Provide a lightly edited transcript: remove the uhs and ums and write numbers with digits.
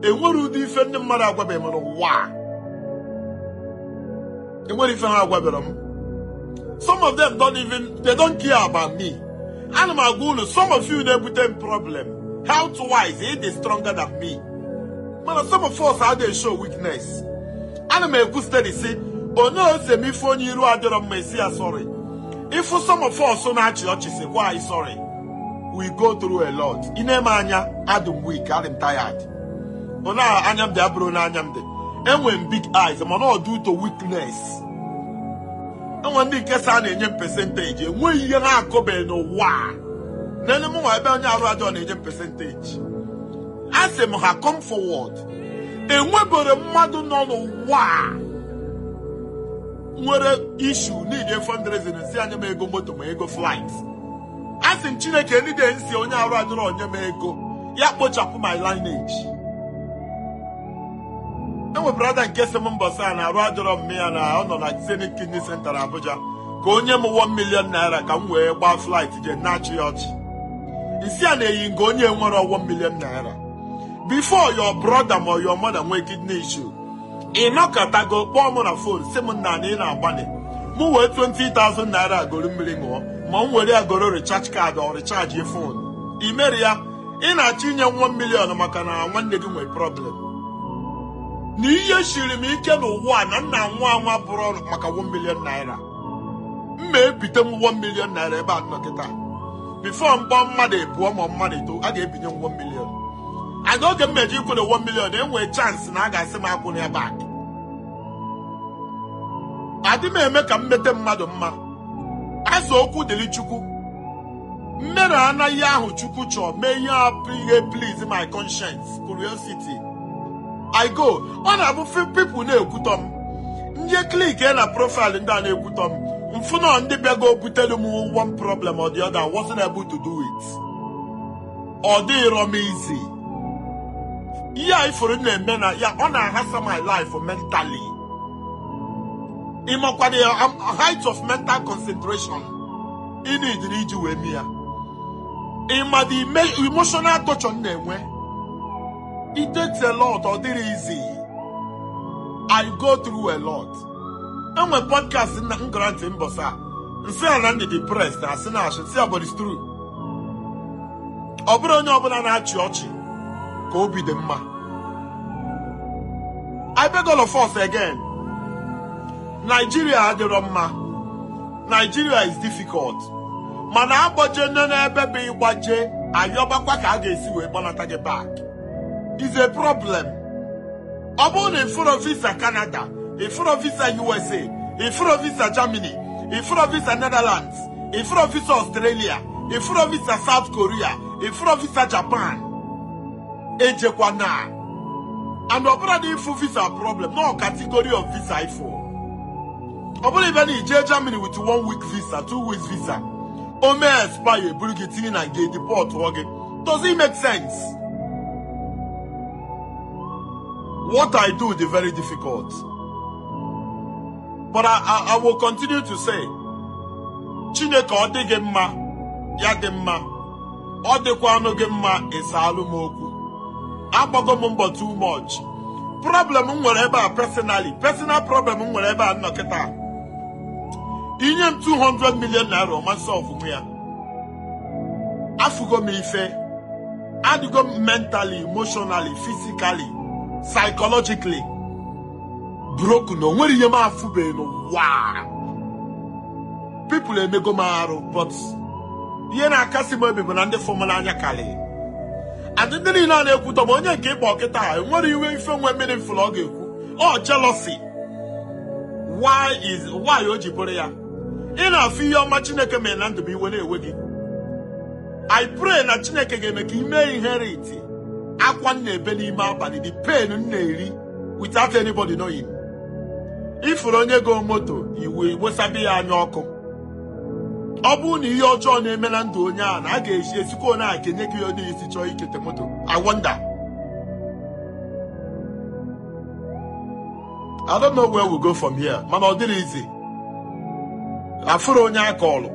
Enwere ụdị ife ndị mmadụ agwabeghị m n'ụwa a. Enwere ife ha agwabere m. Some of them don't even, they don't care about me. Ana m agwa unu, some of you na-ebute m problem health wise, ị dị stronger than me, mana some of us adịghị show weakness. Ana m ekwu steady si onye ose m ife onye iru adịrọ mma esi ya sorry. Ifu some of us na-achị ọchị si gwa anyị sorry. We go through a lot. Ị na-eme anya adị m weak, adị m tired. Onye anya m dị abụrụ n'anya m dị, enwe m big eyes, mana ọ due to weakness. Enwe ndị nke sa na-enye m percentage, enweghị ihe ha akọbeghị n'ụwa a. N'elu m nwa ebe onye arụ adịọ na-enye m percentage, a sị m ha come forward. Enwebere mmadụ nọ n'ụwa a nwere issue need fundraising si anya m ego moto ma ego flight. A sị m Chineke ndị nsi onye arụ adịrọ onye m ego ya kpochapụ my lineage. Enwe brother nke sị m mbọsị a na-arụ adịrọ mme ya na ọ nọ na Zenith Kidney Center Abuja ka onye m 1 million naira ka m wee gbaa flight jee na-achị ya ọchị. Isi a na-eyi nga onye nwere 1 million naira. Before your brother ma your mother nwee kidney issue, ị nọkọtago kpọọ m na phone si m nna na ị na-agbalị m wee 20,000 naira agoro mmiri ṅụọ ma m were agoro recharge card ọ recharge phone. I mere ya, ị na-achọ inye 1 million maka na nwanne gị nwee problem. Na ihe shiri m ike n'ụwa na nna nwa anwa bụrụ maka 1 million naira, m ma ebite m 1 million naira ebe a nọ kịta. Before mkpọ mmadụ ebụọ ma mmadụ eto a ga-ebinye m 1 million, and oge m meji ikwere 1 million enwee chance na a ga-asị m akwụ ya back. Adị m eme ka m mete mmadụ mma. Asa okwu dịrị Chukwu, mmere anaghị ahụ Chukwu chọọ mee ihe ihe please my conscience, curiosity I go. Ọ na-abụ people na-ekwutọ m, ndị click na profile ndị a na-ekwutọ m, mfụnọ ndị bịago butere m one problem or the other. I wasn't able to do it. Ọ dịrọ m easy. Ihe a ifuru na-eme na ya ọ na-ahasa my life mentally. Ịmakwa the height of mental concentration ị na-ejiri iji wee mee ya. Ịma the emotional torture m na-enwe. It takes a lot. Ọ dịrị easy. I go through a lot. Enwe podcast na m gara ntị mbọsị a nsị a na ndị depressed na asị na asị si ya, but it's true. Ọ bụrụ onye ọbụla na-achị ọchị ka obi dị mma. I beg all of us again, Nigeria adịrọ mma. Nigeria is difficult, mana agbaje nne n'ebe bụ ịgbaje ayọbakwa ka a ga-esi wee gbanata gị back is a problem. Ọ bụrụ na ifuro visa Canada, ifuro visa USA, ifuro visa Germany, ifuro visa Netherlands, ifuro visa Australia, ifuro visa South Korea, ifuro visa Japan, ejekwa na. And ọ bụrụ na ifu visa problem, no category of visa ifo. Ọ bụrụ ibe na ije Germany with 1 week visa, 2 weeks visa, o mee expire, eburu gị tinye na gate, deport gị. Does it make sense? What I do is very difficult, but I will continue to say, Chineke ọ dị gị mma ya dị mma, ọ dịkwa anụ gị mma ịsaalụ m okwu. Agbago m mbọ too much. Problem m nwere ebe a personally, personal problem m nwere ebe a nọ kịta, inye m 200 million naira ọma solve m ya. Afụgo m ife, adịgo m mentally, emotionally, physically, psychologically broken. O nwere ihe m afụbeghị n'ụwa. People emego m arụ, but ihe na-akasị m obi bụ na ndị fụ m n'anya karịrị. And ndị niile a na-ekwutọ m, onye nke ịkpọ kịta enwere iwe ife nwe meaningful ọ ga-ekwu. Ọ jealousy. Why is why o ji bụrụ ya ị na-afụ ihe ọma Chineke mere na ndụ m, iwe na-ewe gị? I pray na Chineke ga-eme ka ime inherit akwa m na-ebe n'ime abalị, the pain m na-eri without anybody knowing. Ifuru onye go moto iwe wesabi ya anya ọkụ. Ọ bụrụ na ihe ọjọọ na-eme na ndụ onye a na a ga-esi esikwa onye a kenye gị onye isi chọọ ikete moto. I wonder. I don't know where we go from here, mana ọ dịrị izi afụrụ onye aka ọlụ.